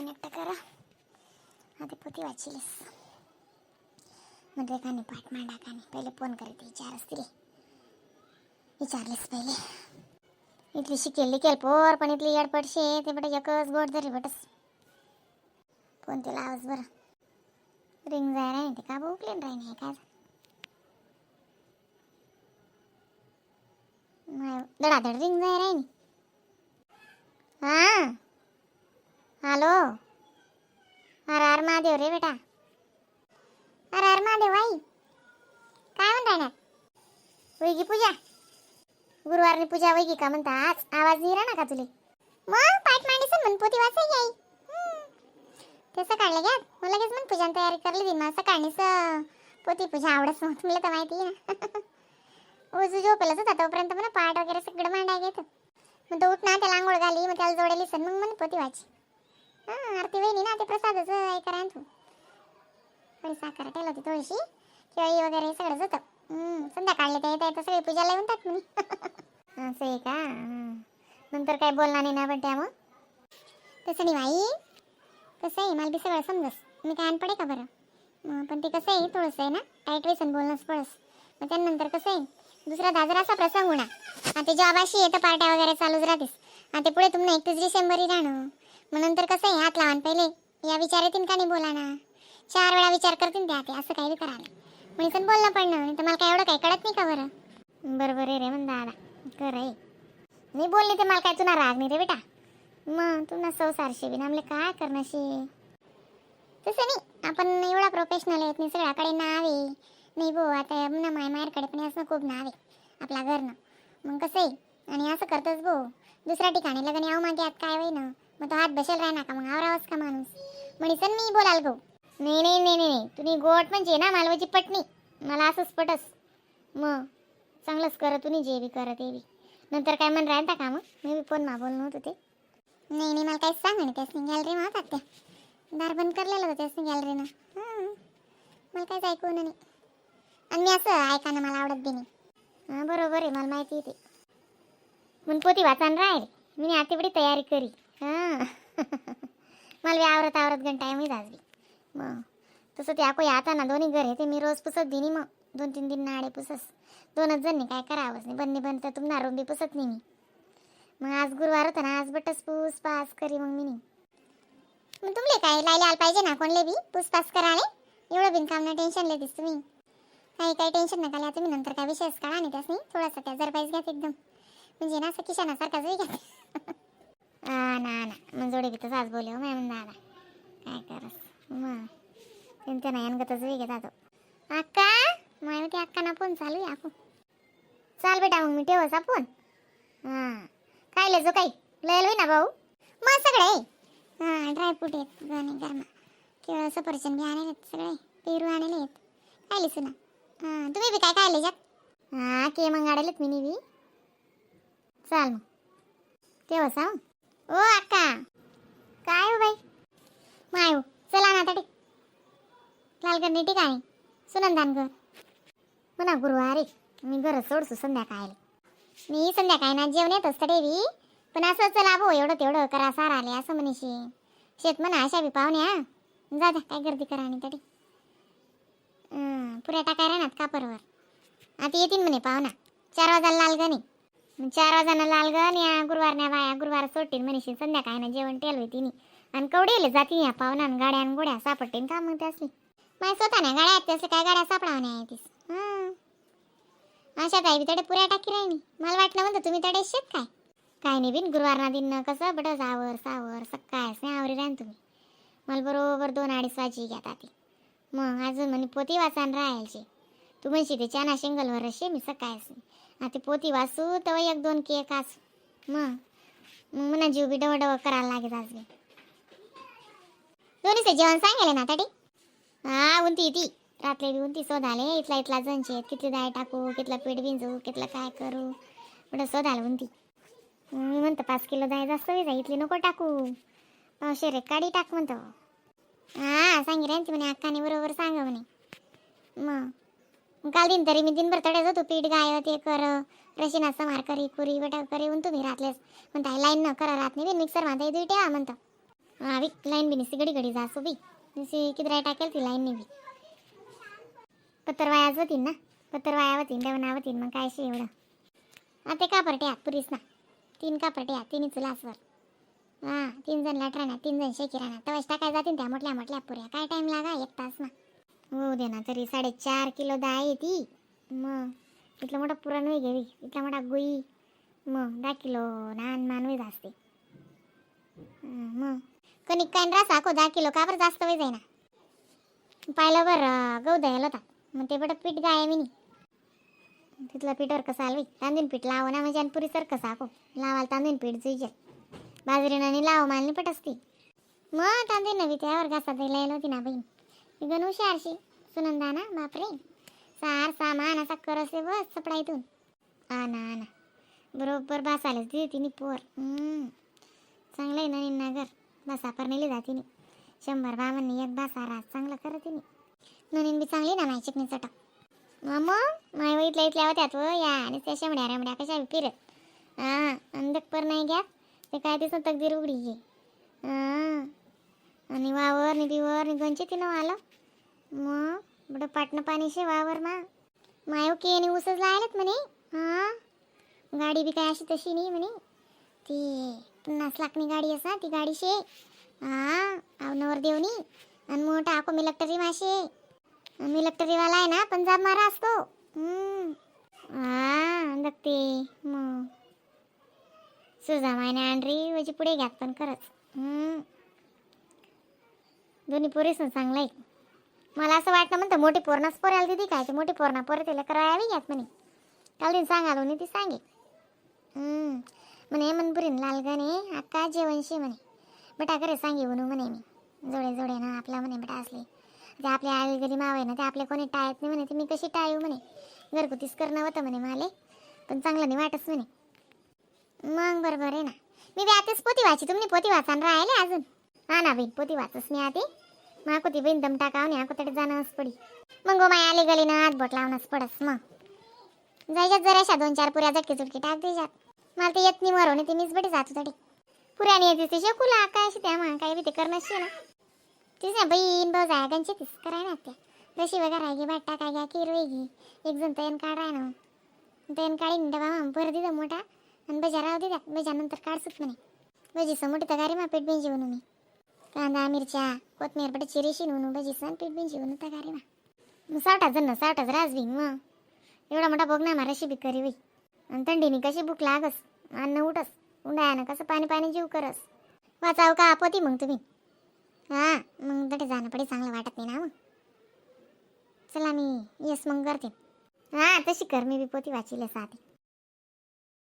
Disconnect करा. आता पोती वाचिलीस. म्हणजे का नाही पाठ मांडा का नाही. पहिले फोन करते, विचारच तिले. विचारलेस पहिले. इथली शिकेल केल पोर, पण इथली येडपडशे ते बट एकच गोड धरी बटस. फोन तिला आवाज बरं रिंग जाय नाही ते का उकलेन राही नाही काय नाही, धडाधड रिंग जाय राही. हां, हॅलो, हर हर महादेव रे बेटा. हर हर महादेव आई. काय म्हणताय ना, वैगी पूजा? गुरुवारनी पूजा वैगी का म्हणता? आज आवाज नाही राहणार का तुले? मग पाठ मांडीसन म्हण पोती वाचाय आई. ते सकाळला घ्या, मग लगेच म्हण पूजान तयारी करली दिन. मग सकाळनीच पोती पूजा आवडत मग तुला तर माहिती आहे ना. उजू झोपेलाच होता तोपर्यंत मला पाठ वगैरे सगळं मांडाय घेत. मग तो उठना, त्याला आंघोळ घाली, मग त्याला जोडेली सण, मग म्हण पोती वाची. हां, आरती वहिनी ना ते प्रसादाचं हे करा तू. थोडी साखर ठेवलं होती, थोडीशी केळी वगैरे सगळंच होतं. संध्याकाळला ते येता येतं सगळी पूजाला येऊन म्हणे. असं आहे का? नंतर काय बोलणार नाही ना बट्या मग? तसं नाही बाई, कसं आहे मला बी सगळं समजस. मी काय अनपड आहे का बरं? मग पण ते कसं आहे, थोडंसं आहे ना टाईट वेसन बोलणंच पडस. मग त्यानंतर कसं आहे, दुसरा दादर असा प्रसंग होणार. आता जॉब अशी आहे तर पार्ट्या वगैरे चालूच राहतेस. आता पुढे तुम्हाला 31 डिसेंबरही राहणं. मग नंतर कसं आहे, हात लावा पहिले या विचार येतील का नाही बोला ना. चार वेळा विचार करतील ते. आता असं काही बी करायला म्हणजे पण बोलणं पडणं नाही तर मला काय एवढं काही कळत नाही का बरं? बरोबर आहे रे म्हण दादा, खरं आहे. मी बोलले ते मला काय तुला राग नाही रे बेटा. मग तुला संसारशी बिन आमले काय करण्याशी. तसं नाही, आपण एवढा प्रोफेशनल येत नाही, सगळ्याकडे नाव आहे नाही भाऊ. आता ना माय माहेरकडे पण असं खूप नाव आहे आपला घरनं. मग कसं आहे, आणि असं करतोच भाऊ, दुसऱ्या ठिकाणी लग्न यावं मागे आत काय होई ना, मग तो हात बसेल राह ना का मग आवरावंच का माणूस म्हणीसन मी बोलाल भाऊ. नाही नाही नाही नाही नाही, तुम्ही गोट म्हणजे ना मालवाची पटणी मला असंच पटस. मग चांगलंच करत तुम्ही जे बी करत ते बी. नंतर काय म्हण राहता का मग? मी बी फोन मा बोलणं होतं ते. नाही नाही, मला काहीच सांग नाही त्यासनी. गॅलरी मा त्या दार बंद करलेलं होतं त्यासनी गॅलरीनं. मला काहीच ऐकू नाही आणि मी असं ऐकायला मला आवडत बी नाही. हां, बरोबर आहे, मला माहिती आहे ते. म्हणून पोती वाचान राहील मी आतेपडी तयारी करी. हां, मला बी आवरत आवरत गण टाईम आज बी. मग तसं ते आको आता ना दोन्ही घर आहे ते मी रोज पुसत दिनी. मग 2-3 दिन नाडे पुसस. दोनच जण काय करावंच नाही. बननी बन तर तुम्हाला रूम बी पुसत नाही मी. मग आज गुरुवार होता ना, आज बटस पूस पास करी मग मी नाही. मग तुमले काय लायला आलं पाहिजे ना कोणले बी पूसपास कराले. एवढं बिनकाम ना टेन्शन लेतीस तुम्ही. काही काही टेन्शन नका लिहा तुम्ही. नंतर काय विषयच काढा नाही त्यासनी. थोडासा त्या जरपाईच घ्या एकदम, म्हणजे ना असं किशानासारखाच घ्या. हा ना ना, मग जोडे बी तसाच बोले हो मॅम. दादा काय करस मग, त्यांच्या नाही अनगतच वेगळे जातो. अक्का माय होती, अक्का ना फोन चालू आहे आपण. चाल बेटा, मग मी ठेवस आपण. हां, काय लेजो काही लयल होई ना भाऊ. मग सगळे हां ड्रायफ्रूट आहेत गणे गरमा, केळं सफरचंद बी आणले आहेत सगळे, पेरू आणले आहेत. काय लिसू ना. हां, तुम्ही बी काय काय लेजात? हां, के मग आडेलेत मी बी. चाल मग तेव्हा हा. ओ अक्का, काय हो बाई माय हो. चला ना आता ठीक लालगडनी ठीक आहे सुनंदान घर म्हणा. गुरुवारी मी घर सोडसू संध्याकाळी. मी संध्याकाळी ना जेवण येत असतं देवी, पण असं चला भाऊ एवढं तेवढं करा सार आले असं म्हणीशी शेत म्हणा. अशा बी पाहुणे हा जा द्या, काय गर्दी करा. आणि तरी पुऱ्या टाकाय राहणार कापरवर. आता येतील म्हणे पाहुणा 4 वाजायला लालगणी. मग 4 वाजाना लालगण या गुरुवारण्या बाया गुरुवार सोडतील म्हणीशी. संध्याकाळी ना जेवण टेल होई तिनी आणि कवडेले जाती या पाहुणा. आणि गाड्या आणि गोड्या सापडतील का मग त्यासली? माझ्या स्वतः नाही गाड्या आहेत त्यासले, काय गाड्या सापडावं नाही तीस. हां, अशा ताई बी तडे पुऱ्या टाकी राहिनी. मला वाटलं म्हणतो तुम्ही तडे शेत काय काय नाही बिन. गुरुवार ना दिन कसं बटं आवर सावर सकाळच नाही आवरी राहीन तुम्ही. मला बरोबर 2-2.5 वाजी घ्या ती. मग अजून म्हणे पोती वाचान राहायची. तू म्हणशी ते चाना शेंगलवर असे मी सकाळच आता पोती वाचू तेव्हा 1-2 केक असू. मग मग म्हणा जीव बी डव डव करायला लागेल आज बी. दोन्हीचे जेवण सांगेल ना ताटी. हा, उंती ती रात्री बी उंती शोधाले. इथला इथला जणचे आहेत, कितली डाळ टाकू, कितलं पीठ भिंजू, कितलं काय करू, कुठं शोधाल उंती. मी म्हणतो 5 किलो डाळ जास्त होई जाई, इथली नको टाकू, पावशेर एक काडी टाक म्हणतो. हा, सांगी रे म्हणे अक्काने बरोबर सांग म्हणे. मग मग काल दिन तरी मी दिनभर तडे जातो पीठ गाय ते कर रशीना समार करी कुरी बटा करी उन तुम्ही रातलेस म्हणता लाईन न करा रात नाही मिक्सर मध्ये दुई ठेवा म्हणतो. हा बी लाईन बी निसी घडी घडी जासो बी निसी किदराय टाकेल ती लाईन बी. पत्तर वायाच होतीन ना, पत्तर वाया होतीन, डवना होतीन. मग काय शे एवढं? आता का परट्या पुरीस ना, तीन का परट्या, तिन्ही चुलासवर. हा, तीन जण लाट राहणार, तीन जण शेकी राहणार, तवाच टाकाय जातीन त्या मोठल्या मोठल्या पुऱ्या. काय टाइम लागा एक तास ना हो दे ना. तरी 4.5 किलो दाय आहे ती. मग इथलं मोठा पुरण होई घरी, इथला मोठा गुई. मग 10 किलो नान मानवी जास्ते. मग कणिक काय रासा को 10 किलो का बरं जास्त वय जाईना. पाहिलं बरं, गहू द्यायला होता, मग ते बरं पीठ गाय मी तिथलं पीठवर कसं आलवी. तांदूळ पीठ लाव ना म्हणजे आणि पुरी सारखं साको लावायला तांदूळ पीठ जुईजे, बाजरीनं लाव मालनी पट असती. मग तांदूळ नवी त्यावर घासा द्यायला येईल होती ना बहीण. ती गण हुशारशी सुनंदा ना, बापरे, सार सामान असा करसे बस चपडा इथून आना आना बरोबर बासालेच दिली तिने पोर. चांगलं आहे नवीन नगर बसा पर नेली जाती. 100 बाबांनी एक बासा रात चांगलं करत तिने. नवीन बी चांगली ना माय चिकनी चटक. मग मग माय इथल्या इथल्या होत्यात व या आणि त्या शेमड्या रेमड्या कशा बी फिरत. हा, अंधक पर नाही घ्या ते काय दिसत तकदीर उघडी घे. हा, आणि वावर नि बिवर नि गंचे तिनं आलं. मग बडं पाटणं पाणी शे वावर मा. मायो के आणि ऊसच लायलेत म्हणे. हा, गाडी बी काय अशी तशी नाही म्हणे, ती 50 लाखनी गाडी असा ती गाडी शे. हा, आव नवर देवनी आणि मोठा आको मिलक्टरी माशे, मिलक्टरीवाला आहे ना पंजाब मारा असतो. हा, बघते मग सुजा मायने आणरी वजी पुढे घ्यात पण खरंच. दोन्ही पोरीस चांगलं आहे. मला असं वाटलं म्हणतं मोठी पोरनाच पोर आली दिदी काय ते मोठी पोरणा पोरं तिला करावी घ्यात म्हणे. काल दिन सांगालो नाही ती सांगे. म्हणे मनपुरीन लालगणे अक्का जेवणशी म्हणे बेटा करे सांगे म्हणू म्हणे मी जोडे जोडे ना आपला म्हणे बेटा असले ते आपल्या आई घरी माव आहे ना, ते आपले कोणी टाळत नाही म्हणे, ते मी कशी टाळू म्हणे. घरगुतीच करणं होतं म्हणे माले, पण चांगलं नाही वाटच म्हणे. मग बरोबर आहे ना. मी बी आताच पोती वाची. तुम्ही पोती वाचा राहिले अजून? हा ना बहीण, पोती वाचच मी आते. माकोती बहीण दम टाकाव नाही आको जाणंच पडी. मग गो my आले गेली ना हात बोट लावणंच पडस. मग जायच्यात जराशा दोन चार पुऱ्या झटके झुटके टाक द्यायच्यात. मला ते येत नाही मरवणे, ते मीच बटी जात होती. पुऱ्याने येते ते शेकूला काय अशी त्या मग काय बी ते करणंच ना. तीच ना बहीण भाऊ जाय गंचे तीच कराय ना त्या रशी वगैरे आहे गी बाट टाकाय घ्या की रोई घे. एक जण तयन काढाय ना, तयन काढीन डबा मग भर दिलं मोठा आणि बजा राहू दे त्यात. बजा नंतर काढसूत म्हणे. भजी मोठी तगारी मा पीठ बिंजी बनवू मी. कांदा मिरच्या कोथमीर बटे चिरेशी म्हणू भजी सण पीठ बिंजी बनवू तगारी मा. मग सावटा जण सावटाच राजबी. मग एवढा मोठा बघ ना मा रशी बी करी बाई. आणि थंडीनी कशी भूक लागस, अन्न उठस, उन्हाळ्यानं कसं पाणी पाणी जीव करस. वाचाव का पोती मग तुम्ही? हा, मग तटे जाणं पडे चांगलं वाटत नाही ना. मग चला, मी येस मग करते. हा, तशी कर. मी बी पोती वाचिले साथी.